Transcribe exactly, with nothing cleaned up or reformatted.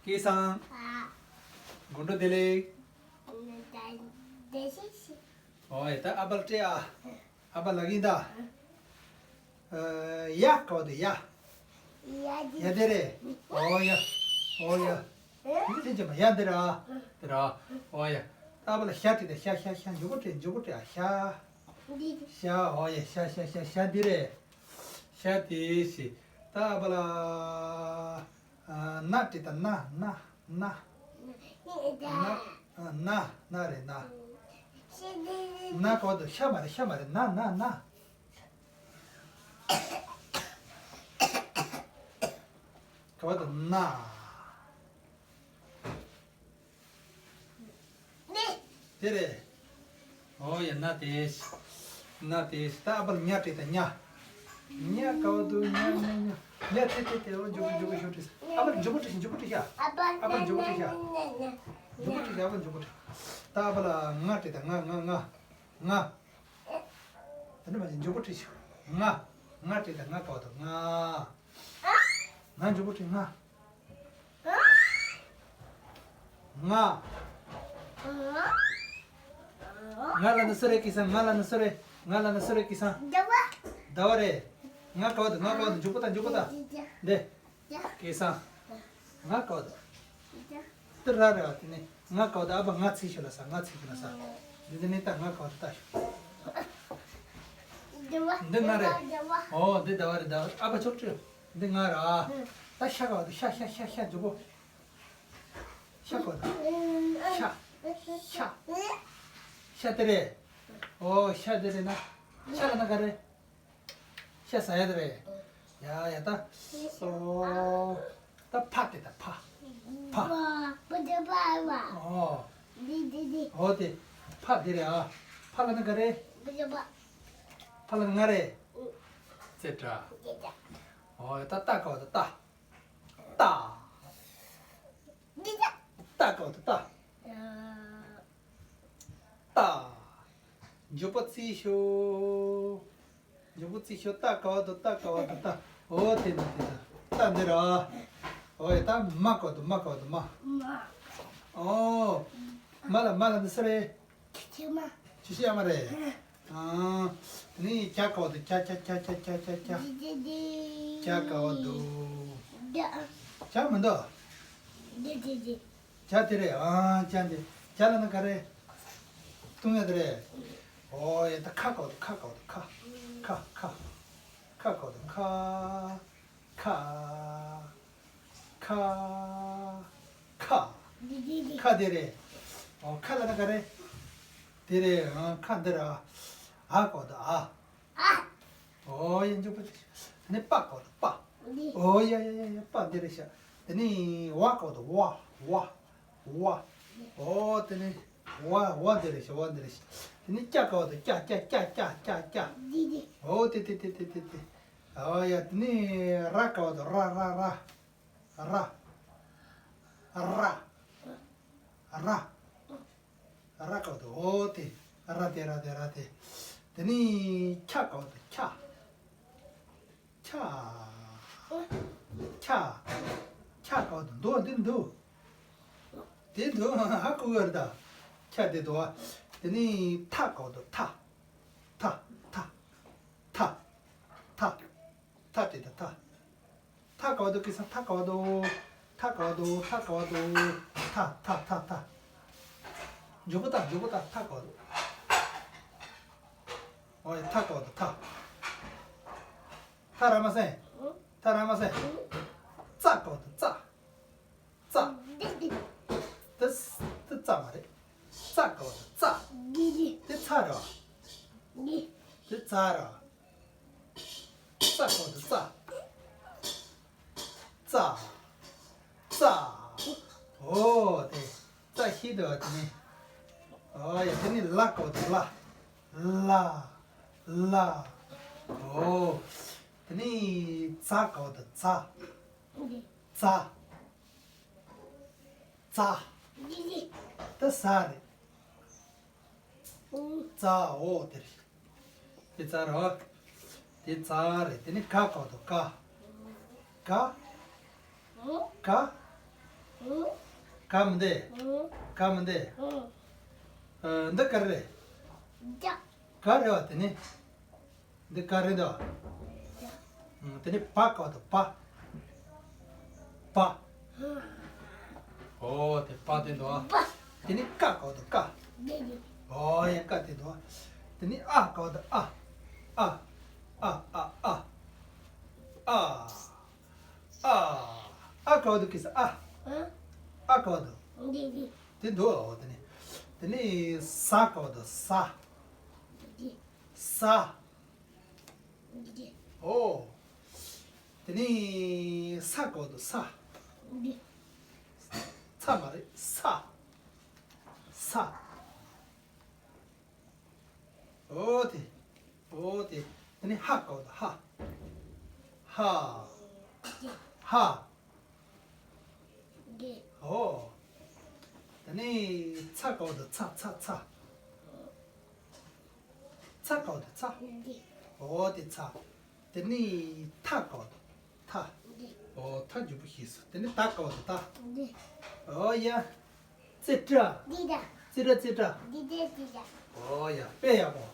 སྐལ་བཟང་། དགོང་དྲོ་བདེ་ལེགས། ཨོ་ཡ། ད་ཨ་ཕར་སྤྲད་ཨ། ཨ་ཕར་ལ་གིན་ད། ཡ་ག་བ་དུ་ཡ། ཡ་དེ་རེད། ཨོ་ཡ། ཨོ་ཡ། འདི་ཅི་མ་ཡ་འདི་ར། འདི་ར། ཨོ་ཡ། ད་ཨ་ཕར་ལ་ཤ་སྤྲད་ད། ཤ་ཤ་ཤ། མགྱོགས་པོ་སྤྲད། མགྱོགས་པོ་སྤྲད་ཨ། ཤ། ཤ། ཨོ་ཡ། ཤ་ཤ་ཤ་ཤ། འདི་རེད། ཤ་དེ་ཤི། ད་ཨ་ཕར་ལ། ན་སྤྲད་ད། ན། ན། ན། ན། ན་རེད་ན། ན་ག་བ་དུ། ཤ་མ་རེད། ཤ་མ་རེད། ན། ན། ན། ག་བ་དུ། ན། དེ་རེད། ཨོ་ཡ། ན་དེ་ཤི། ན་དེ་ཤི། ད་ཨ་ཕར་ལ་ཉ་སྤྲད་ད། ཉ། ཉ་ག་བ་དུ། ཉ་ཉ་ཉ། ཉ་དེ་དེ་དེ། ཨོ་མགྱོགས་པོ་མགྱོགས་པོ་ཤོག་སྤྲད། ཨ་ཕར་མགྱོགས་པོ་སྤྲད་ཤིག་མགྱོགས་པོ་སྤྲད་ཤག་ཨ་ཕར་མགྱོགས་པོ་སྤྲད་ཤག་མགྱོགས་པོ་སྤྲད་ཤག་ཨ་ཕར་མགྱོགས་པོ་སྤྲད་ཤག་ད་ཨ་ཕར་ལ་ང་སྤྲད་ད། ང་། ང་། ང་། ང་། དེ་འདྲ་མ་བྱེད། མགྱོགས་པོ་སྤྲད་ཤག་ང་། ང་སྤྲད་ད། ང་ག་བ་དུ། ང་། ང་། མགྱོགས་པོ་སྤྲད། ང་། ང་། ང་ལབ་ན་སུ་རེད་སྐལ་བཟང་། ང་ལབ་ན་སུ་རེད། ང་ལབ་ན་སུ་རེད་སྐལ་བཟང་། ཟླ་བ། ཟླ་བ་རེད། ང་ག་བ་དུ། ང་ག་བ་དུ། མགྱོགས་པོ་ད། མགྱོགས་པོ་ད། འདི། སྐལ་བཟང་། ང་ག་བ་དུ། འདི་ར་རེད་བ། དེ་ནས་ང་ག་བ་དུ། ཨ་ཕར་ང་ཚིག་ཤོད་ལ་ས། ང་ཚིག་ཤོད་ལ་ས། འདི་དེ་ནས་ད་ང་ག་བ་དུ་ལྟ་ཤོག་འདི་ང་རེད། ཨོ་འདི་ཟླ་བ་རེད། ཟླ་བ། ཨ་ཕར་ཕྱོགས་སྤྲོད། འདི་ང་ར། ད་ཤ་ག་བ་དུ། ཤ་ཤ་ཤ་ཤ། མགྱོགས་པོ། ཤ་ག་བ་དུ། ཤ། ཤ། ཤ་དེ་རེད། ཨོ་ཤ་དེ་རེད་ན། ཤ་ལབ་ན་ག་རེ། ཤ་ཟ་ཡ་དེ་རེད། ཡ་ཡ། ད། ཨོ། ད་ཕ་སྤྲད་ད། ཕ། ཕ། ཨོ། ཨོ་དེ། ཕ་དེ་རེད་ཨ། ཕ་ལབ་ན་ག་རེ། ཕ་ལབ་ན་ང་རེད། ཙེ་ཏྲ། ཨོ་ད་ཏ་ག་བ་དུ། ཏ། ཏ། ཏ་ག་བ་དུ། ཏ། ཏ། མགྱོགས་པོ་རྩིས་ཤོག་མགྱོགས་པོ་རྩིས་ཤོག་ཏ་ག་བ་དུ། ཏ་ག་བ་དུ། ཏ། ཨོ་དེ་ནི་དེ་ད། ཏ་འདི་ར། ཨོ་ཡ། ད་མ་ག་བ་དུ། མ་ག་བ་དུ། མ། ཨོ། མ་ལ། མ་ལ་འདི་སུ་རེད། ཆུ་ཤེས་མ། ཆུ་ཤེས་ཨ་མ་རེད། ཨ། དེ་ནས་ཇ་ག་བ་དུ། ཇ། ཇ། ཇ། ཇ། ཇ་ག་བ་དུ། ཇ། ཇ་མི་འདུག་ཇ་དེ་རེད། ཨ། ཇ་འདི། ཇ་ལབ་ན་ག་རེ། བཏུང་ཡ་དེ་རེད། ཨོ་ཡ། ད་ཁ་ག་བ་དུ། ཁ་ག་བ་དུ། ཁ། ཁ། ཁ། ཁ་ག་བ་དུ། ཁ། ཁ། ཁ། ཁ་དེ་རེད། ཨོ་ཁ་ལབ་ན་ག་རེ། དེ་རེད། ཨ། ཁ་འདི་ར། ཨ་ག་བ་དུ། ཨ། ཨོ་ཡ། མགྱོགས་པོ་བྱེད། དེ་ནས་པ་ག་བ་དུ། པ། ཨོ་ཡ་ཡ་ཡ་ཡ། པ་འདི་རེད་ཤག་དེ་ནས་བ་ག་བ་དུ། བ། བ། བ། ཨོ་དེ་ནས་བ། བ་འདི་རེད་ཤག་བ་འདི་རེད་ཤག་དེ་ནས་ཅ་ག་བ་དུ། ཅ། ཅ། ཅ། ཅ། ཅ། ཅ། ཨོ་དེ་དེ་དེ་དེ་དེ། ཨོ་ཡ། དེ་ནས་ར་ག་བ་དུ། ར། ར། ར། ར། ར། ར། ར་ག་བ་དུ། ཨོ་དེ། ར་དེ་ར་དེ་ར་དེ། དེ་ནས་ཁྱ་ག་བ་དུ། ཁྱ། ཁྱ། ཁྱ། ཁྱ་ག་བ་དུ། འདུག་འདི་འདུག་དེ་འདུག་ཧ་གོ་གི་རེད་ད། ཁྱ་དེ་འདུག་དེ་ནས་ཐ་ག་བ་དུ། ཐ། ཐ། ཐ། ཐ། ཐ། ཐ་དེ་དང་ཐ། ཐ་ག་བ་དུ། སྐལ་བཟང་། ཐ་ག་བ་དུ། ཐ་ག་བ་དུ། ཐ་ག་བ་དུ། ཐ། ཐ། ཐ། ཐ། མགྱོགས་པོ་ལྟ། མགྱོགས་པོ་ལྟ། ཐ་ག་བ་དུ། ཨོ་ཡ། ཐ་ག་བ་དུ། ཐ། ཐ་ར་མ་སེ། ཐ་ར་མ་སེ། ཙ་ག་བ་དུ། ཙ། ཙ། དེ་དེ་ཙ་མ་རེད། ཙ་ག་བ་དུ། ཙ། དེ་ཙ་ར། དེ་ཙ་ར། ཙ་ག་བ་དུ། ཙ། ཙ། ཙ། ཨོ་དེ། ཙ་ཤེས་འདུག་དེ་ནས། ཨོ་ཡ། དེ་ནས་ལ་ག་བ་དུ། ལ། ལ། ལ། ཨོ། དེ་ནས་ཛ་ག་བ་དུ། ཛ། ཛ། ཛ། དེ་ཟ་རེད། ཛ། ཨོ་དེ་རེད། དེ་ཙ་ར། དེ་ཙ་རེད། དེ་ནས་ག་ག་བ་དུ། ག། ག། ག། ག་མི་འདི། ག་མི་འདི། ཨ། འདི་ག་རེ་རེད། ག་རེད་བ་དེ་ནི། འདི་ག་རེད་འདུག་ཨ། དེ་ནི་བ་ག་བ་འདུག་བ། བ། ཨོ་དེ་བ་དེ་འདུག་ཨ། དེ་ནི་ཀ་ག་བ་འདུག་ཀ། ཨོ་ཡ་ཀ་དེ་འདུག་ཨ། དེ་ནི་ཨ་ག་བ་འདུག་ཨ། ཨ། ཨ་ཨ་ཨ། ཨ། ཨ། ཨ་ག་བ་འདུག་ཀི་ས། ཨ། ཨ་ག་བ་འདུག་དེ་འདུག་ཨོ་དེ་ནི། དེ་ནི་ས་ག་བ་འདུག་ས། ས། ཨོ། དེ་ནི་ས་ག་བ་འདུག་ས། ཚ་མ་རེད་ས། ས། ཨོ་དེ། ཨོ་དེ། དེ་ནི་ཧ་ག་བ་འདུག་ཧ། ཧ། ཧ། ཨོ། དེ་ནི་ཚ་ག་བ་འདུག་ཚ་ཚ་ཚ། ཚ་ག་བ་འདུག་ཚ། ཨོ་དེ་ཚ། དེ་ནི་ཐ་ག་བ་འདུག་ཐ། ཨོ་ཐ་འཇུག་པོ་ཤེས་སོང་། དེ་ནི་ད་ག་བ་འདུག་ད། ཨོ་ཡ། ཙི་ཏྲ། ཙི་ཏྲ་ཙི་ཏྲ། ཨོ་ཡ་དཔེ་ཡག་པོ།